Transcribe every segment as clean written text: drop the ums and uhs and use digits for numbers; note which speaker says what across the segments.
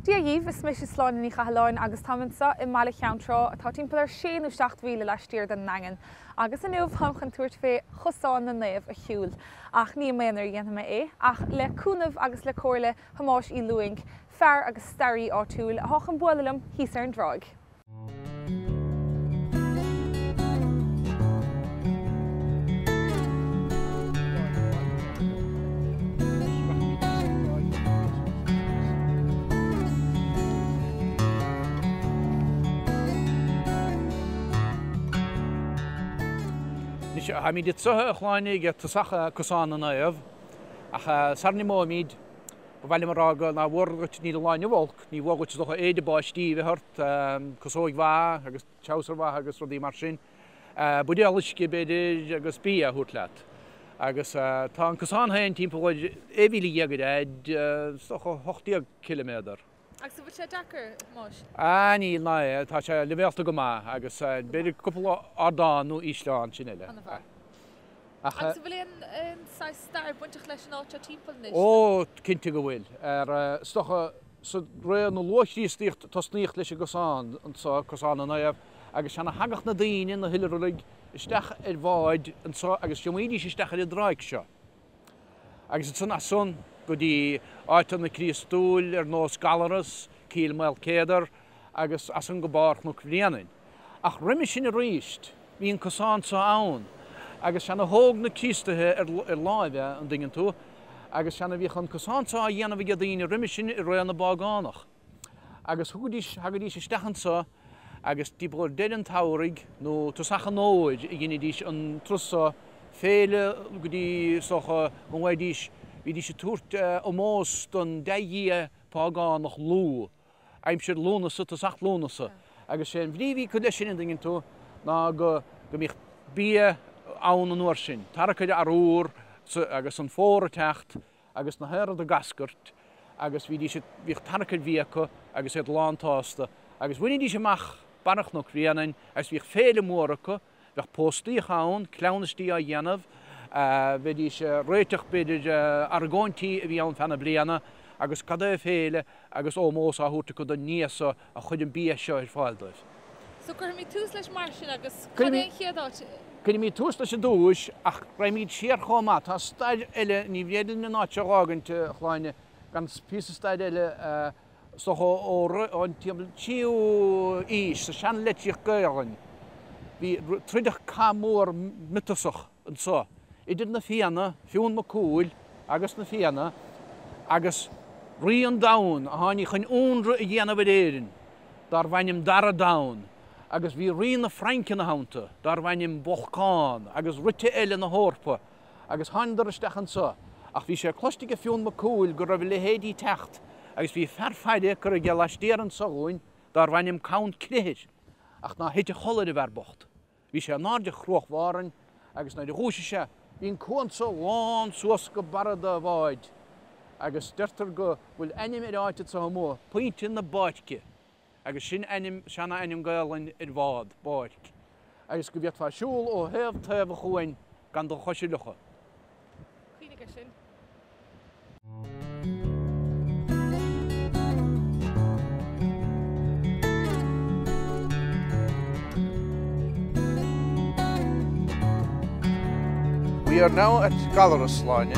Speaker 1: Dia dhaoibh, is mise Sláine Ní Chathalláin agus táim anseo i mbaile Cheann Trá atá timpeall ar sé nó 7 mhíle laistiar den nDaingean. Agus inniu táim chun tabhairt fé Chosán na Naomh a shiúl. Ach ní i m'aonar a dhéanfaidh mé é, ach le cúnamh agus le comhairle Thomáis Uí Lúing, fear agus staraí áitiúil atá chun bualadh liom thíos ar an dtráigh.
Speaker 2: Anois, táimid anseo a Shláine ag tosach Cosán na Naomh, ach sara n-imeoimid, Ba mhaith liom a rá go nár mhór dhuit, níl an lá inniu olc, ní mhór dhuit is dócha éide báistí a bheith ort, casóig mhaith agus treabhsar mhaith agus rudaí mar sin. Buidéal uisce b'fhéidir agus bia a thabhairt leat. Agus tá an cosán féin timpeall ar 16 mhíle ar fhaid, is dócha 18 ciliméadar.
Speaker 1: Agus an bhfuil sé deacair, a Thomáis?
Speaker 2: Ah níl ná é, tá sé leibhéalta go maith agus b'fhéidir cúpla ardán nó ísleán, sin uile.
Speaker 1: Ana-mhaith. Agus an bhfuil aon saghas stair bainteach leis an áit seo timpeall anois?
Speaker 2: Ó, cinnte go bhfuil. Is dócha, sa ré na luath-Chríostaíocht tosnaíodh leis an gcosán anseo, Cosán na Naomh, agus sea a thagadh na daoine, na hoilithrigh, isteach ar bháid anseo agus thiomáinidís isteach ar an dtráigh seo. Agus ansan as san go dtí áiteanna Críostúil ar nós Gallaras, Cill Maoilchéadair agus as san go barr Chnoc Bhréanainn. Ach roimhe sin aríst, bhí an cosán so ann, agus sea a thóg na Críostaithe ar láimh é, an dtuigeann tú, agus sea a bhíodh an cosán so á dhéanamh age daoine roimhe sin i ré na bpágánach. Agus thugaidís, thagaidís isteach anso agus timpeall ar deireadh an tsamhraidh nó tosach an fhómhair a dheinidís an turas so, féile go dtí, is dócha, go bhfaighidís, bhídís ag tabhairt ómós don dea-dhia págánach Lugh. aimsir Lúnasa, tosach Lúnasa, agus sé an bhrí a bhí acu leis sin, an dtuigeann tú, ná go go mbíodh bia ann an uair sin, tarcaire arúr agus an fómhar ag teacht agus na haortha ag eascairt agus bhídís ag, bhíodh tarcair bhia acu agus iad lán tsásta agus bhainidís amach barra Chnoc Bhréanainn agus bhíodh féile mhór acu Bheadh póstaíocha ann, cleamhnaistí á dhéanamh, bheidís ag réiteach b'fhéidir argóintí a bhí ann feadh na bliana agus cad é féile agus ómós á thabhairt acu don ndia so a chuir an bia seo ar fáil dóibh.
Speaker 1: So cuirfimid tús leis mar sin agus cad é an chéad áit?
Speaker 2: Cuirfimid tús leis ar dtúis ach raghaimid siar chomh maith. Tá stair eile, ní féidir linn an áit seo a dh'fhágaint, a Shláine, gan píosa stair eile a. Is dócha ón tríú aois, sa seanlitríocht Gaelainn, bhí troideadh cath mór miotasach anseo idir na Fianna, Fionn Mac Cumhaill agus na Fianna, agus Rí an Domhain a tháinig chun ionradh a dhéanamh ar Éirinn, darbh ainm Dara Donn, agus bhí Rí na Fraince ina theannta, darbh ainm Bolcán, agus ríthe eile na hEorpa. Agus thánadar isteach anso, ach bhí sé cloiste age Fionn Mac Cumhaill go raibh a leithéidí ag teacht, agus bhí fear faire curtha aige laistiar anso dhúinn dárbh ainm Conn Cleithir, ach ná thit a chodladh ar an bhfear bocht. Bhí sé in airde Chruach Bhárainn, agus nuair a dhúisigh sé, bhí an cuan so lán suas go barra de bháid, agus deirtear go bhfuil ainm ar áit anso amuigh, Pointe na Báirce. Agus sin ainm, seana-ainm Gaelainn ar bhád, báirc. Agus go bhféadfá siúl ó thaobh taobh an chuain gan do chois a fhliuchadh.
Speaker 1: Cuimhnigh air sin.
Speaker 2: We are now at Gallarus, Sláine,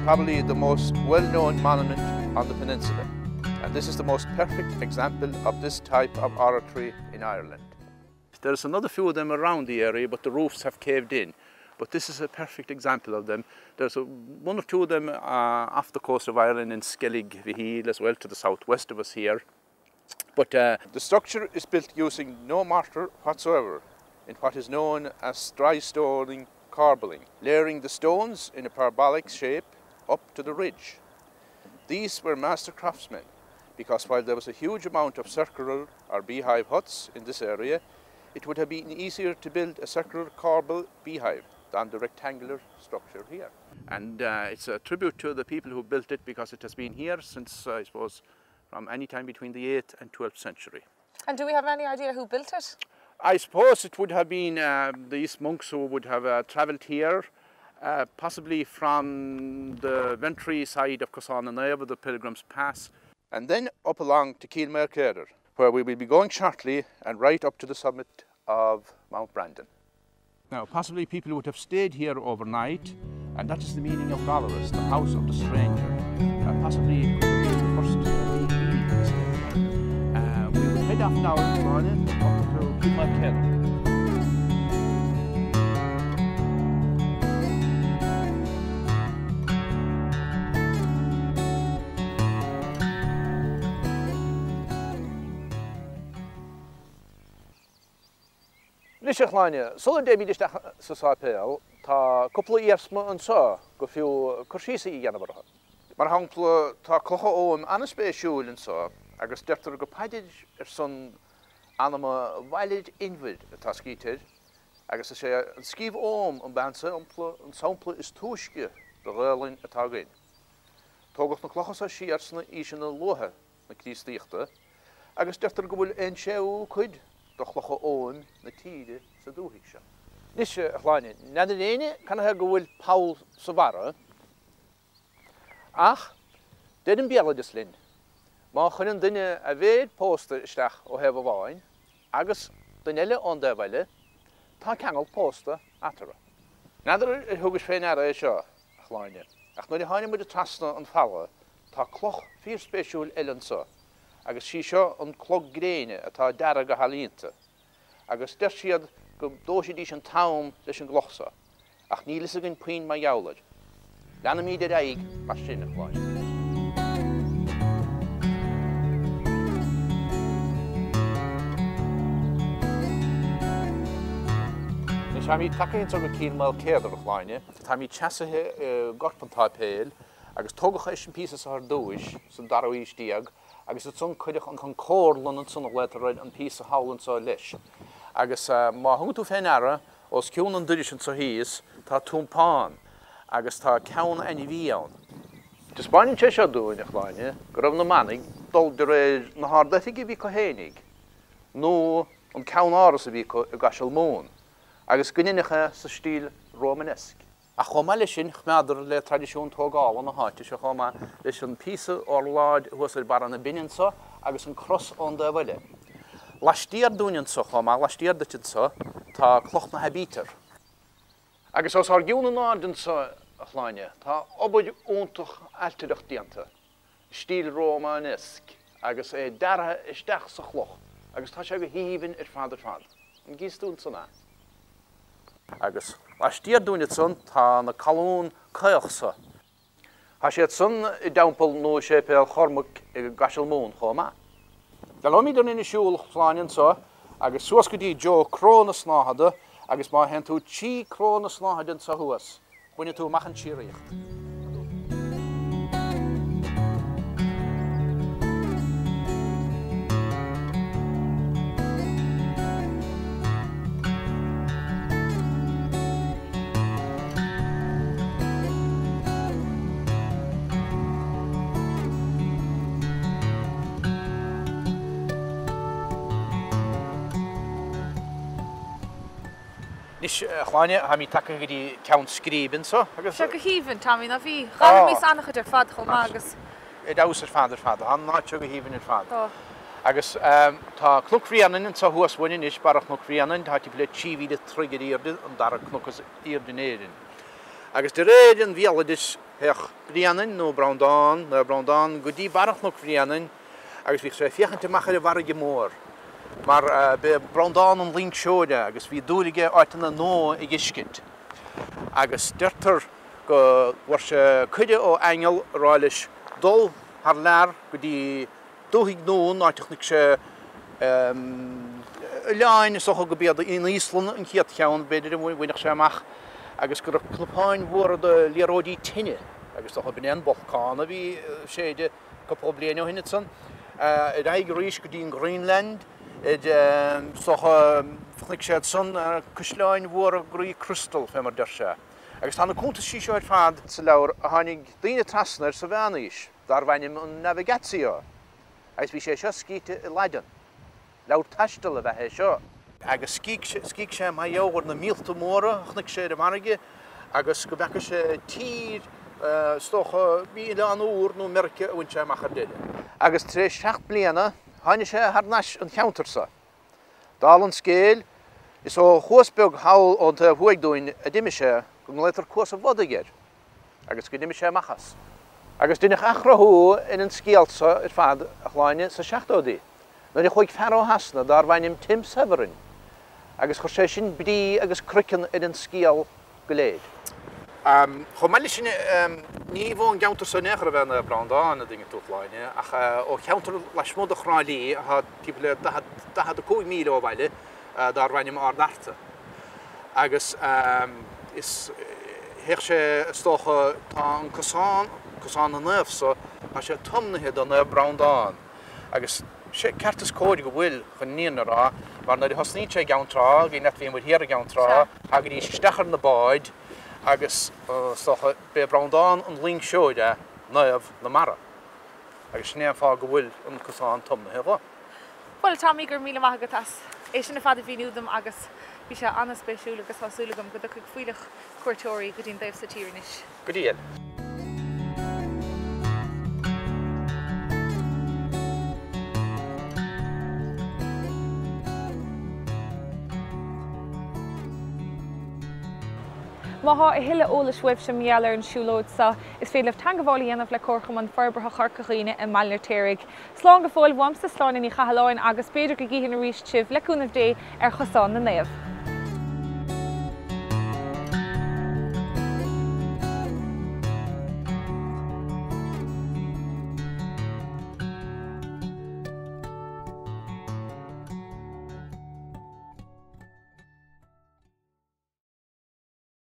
Speaker 2: probably the most well-known monument on the peninsula. And this is the most perfect example of this type of oratory in Ireland. There's another few of them around the area, but the roofs have caved in. But this is a perfect example of them. There's a, one or two of them uh, off the coast of Ireland in Skellig Vihil as well, to the southwest of us here. But uh, the structure is built using no mortar whatsoever in what is known as dry stoning corbelling, layering the stones in a parabolic shape up to the ridge. These were master craftsmen because while there was a huge amount of circular or beehive huts in this area, it would have been easier to build a circular corbel beehive than the rectangular structure here. And uh, it's a tribute to the people who built it because it has been here since, uh, I suppose, from any time between the 8th and 12th century.
Speaker 1: And do we have any idea who built it?
Speaker 2: I suppose it would have been uh, these monks who would have uh, travelled here, uh, possibly from the Ventry side of Cosán na Naomh, the Pilgrim's Pass. And then up along to Cill Maoilchéadair, where we will be going shortly and right up to the summit of Mount Brandon. Now, possibly people would have stayed here overnight, and that is the meaning of Gollerus, the house of the stranger. Uh, possibly it could have been the first uh, B&B in this area. Uh, we will head off now, Sláine, up to Kilmaelcedar. Anois, a Shláine, sula dtéimid isteach sa sáipéal, tá cúpla iarsma anseo gur fiú cur síos a dhéanamh orthu. Mar shampla, tá clocha oghaim an-spéisiúil anseo agus deirtear gur paidir ar son anama Mhailir Inbhir atá scríte air agus is é an scríobh oghaim an an sampla is túisce de Ghaolainn atá againn. Tógadh na clocha seo siar sna aoiseanna luatha na Críostaíochta agus deirtear go bhfuil aon séú cuid de chlocha oghaim na tíre sa dúthaigh seo. Anois, a Shláine, n'fheadar éinne canathaobh go bhfuil poll sa bharra, ach deir an béaloideas linn, má chuireann duine a mhéir pósta isteach ó thaobh amháin agus duine eile ón dtaobh eile, tá ceangal pósta eatarthu. N'fheadar ar thugais fé ndeara é seo, a Shláine, ach nuair a tháinig muid trasna an falla Tá cloch fíorspéisiúil eile anseo agus sí seo an clog gréine atá deartha go healaíonta agus deir siad go dtomhaisidís an t-am leis an gcloch seo ach níl fhios againn puinn mar gheall air. Leanfaimíd ar aghaidh mar sin, a Shláine. Anois táimíd tagtha anseo go Cill Maoilchéadair, a Shláine. Táimíd seasaithe i gcorp an tsáipéil Agus tógadh eisean píosa so ar dtúis san dara haois déag agus ansan cuireadh an córlann ansan a ghlaotar air an píosa thall anso leis. Agus má thugann tú fé ndeara, os cionn an doiris anso thíos tá tiompán agus tá ceann ainmhí ann. Taispeáineann sé seo dúinn, a Shláine, go raibh na manaigh ag dul de réir na hArd-Oifige a bhí acu fhéinig, nó an ceann-áras a bhí acu i gCaiseal Mumhan, agus go ndeineadh é sa stíl Romanesque. Ach chomh maith leis sin, choimeádar le traidisiún tógála na háite seo chomh maith leis an píosa orláid thuas ar barra na binne anso agus an cros ón dtaobh eile. Laistiar dúinn anso chomh maith, laistiar duit anso, tá Cloch na hAibítear. Agus os ár gcionn in airde anso, a Shláine, tá obair iontach ailtireacht déanta, i stíl Romanesque agus é deartha isteach sa chloch agus tá sé go haoibhinn ar fad ar fad. An gcíos tú ansan é? Agus laistiar dúinn ansan tá na colúin caoch so. Tá siad san i dteampall nó i séipéal Chormaic i gCaiseal Mumhan chomh maith. Leanfaimid orainn ag siúl, a Shláine, anso agus suas go dtí dtreo Cró na Snáthaide agus má théann tú trí Cró na Snáthaide anso thuas, Bainfidh tú amach an tsíoraíocht. Anois, a Shláine, táimid tagtha go dtí ceann scríbe anso
Speaker 1: agus. Tá sé go haoibhinn, Tommy, ná bhí. D'fhoghlaimíos an-chuid ar fad chomh maith agus.
Speaker 2: Ar fheabhas ar fad ar fad. Tá an áit seo go haoibhinn ar fad. Tá. Agus tá Cnoc Bhréanainn anso thuas uainn anois, barra Chnoc Bhréanainn, tá timpeall le 3,000 troigh ar airde, an dara cnoc is airde in Éirinn. Agus de réir an bhéaloidis, théadh Bréanainn nó Breandán, Naomh Breandán, go dtí barra Chnoc Bhréanainn agus bhíodh sé ag féachaint amach ar an bhfarraige mhór mar b'é Breandán an loingseoir é agus bhí dúil aige áiteanna nua a fheiscint. Agus deirtear go bhfuair sé cuireadh ó aingeal ag rá leis dul thar lear go dtí dúthaigh nua, an áit a chonaic sé oileáin, is dócha go b'iad an Íoslainn an chéad cheann, b'fhéidir, a bhainfeadh sé amach agus go raibh cnapáin mhóra de liathróidí tine agus is dócha b'in é an bolcán a bhí ag séideadh cúpla bliain ó shin ansan. Ar aghaidh arís go dtí an Greenland, is dócha, chonaic sé ansan caisleáin mhóra groí criostail, fé mar deir sé. Agus tá na cuntaisí seo ar fad sa leabhar a tháinig daoine trasna air sa mheánaois, darbh ainm an Navigatio, agus bhí sé seo scríte i Laidin. Leabhar taistil ab ea é seo. Agus scrígh sé mar gheall ar na míolta móra a chonaic sé ar an bhfarraige agus go bhfeaca sé tír. Is dócha, b'í Oileán Úr nó Meirice a bhain sé amach ar deireadh. Agus tar éis sheacht bliana, tháinig sé thar n-ais an cheantar so. Dála an scéil, is ó chuas beag thall ón taobh thuaidh dúinn a d'imigh sé, go nglaotar Cuas an Bhodaigh air, agus go d'imigh sé amach as. Agus deineadh athchruthú ar an scéal so ar fad, a Shláine, sa seachtóidí, nuair a chuaigh fear ó Shasana dárbh ainm Tim Severin, agus chuir sé sin brí agus craiceann ar an scéal go léir. Chomh maith leis sin, ní ón gceantar so in aon chor ab ea Naomh Breandán, a dtuigeann tú, a Shláine, ach ó cheantar lasmuigh de Thrá Lí, atá timpeall le 45 míle ó bhaile, dárbh ainm Ard Fhearta. Agus is, théadh sé, is dócha, tá an cosán, Cosán na Naomh so, tá sé tiomnaithe do Naomh Breandán. Agus sé ceart is cóir go bhfuil, chun an fhírinne a rá, mar nuair a thosnaíonn sé i gCeann Trá, gidh leat bhí muid thiar i gCeann Trá, thagaidís isteach ar na báid agus is dócha, b'é Breandán an loingseoir é, naomh na mara. Agus sin é an fáth go bhfuil an cosán tiomnaithe dho.
Speaker 1: Bhuel, Tommy, go raibh míle maith agat as é sin ar fad a mhíniú dom agus bhí sé an-spéisiúil agus tá súil agam go dtiocfaidh fuílleach cuairteoirí go dtí an dtaobh so tíre anois.
Speaker 2: Go dtí eile.
Speaker 1: Má thá a thuilleadh eolais uaibhse mar gheall ar an siúlóid seo, is féidir libh teangabháil a dhéanamh le Comharchumann Forbartha Chorca Dhuibhne i mBaile an Fheirtéaraigh. Slán go fóill uaimse, Sláine Ní Chathalláin, agus b'fhéidir go gcífinn arís sibh, le cúnamh Dé, ar Chosán na Naomh.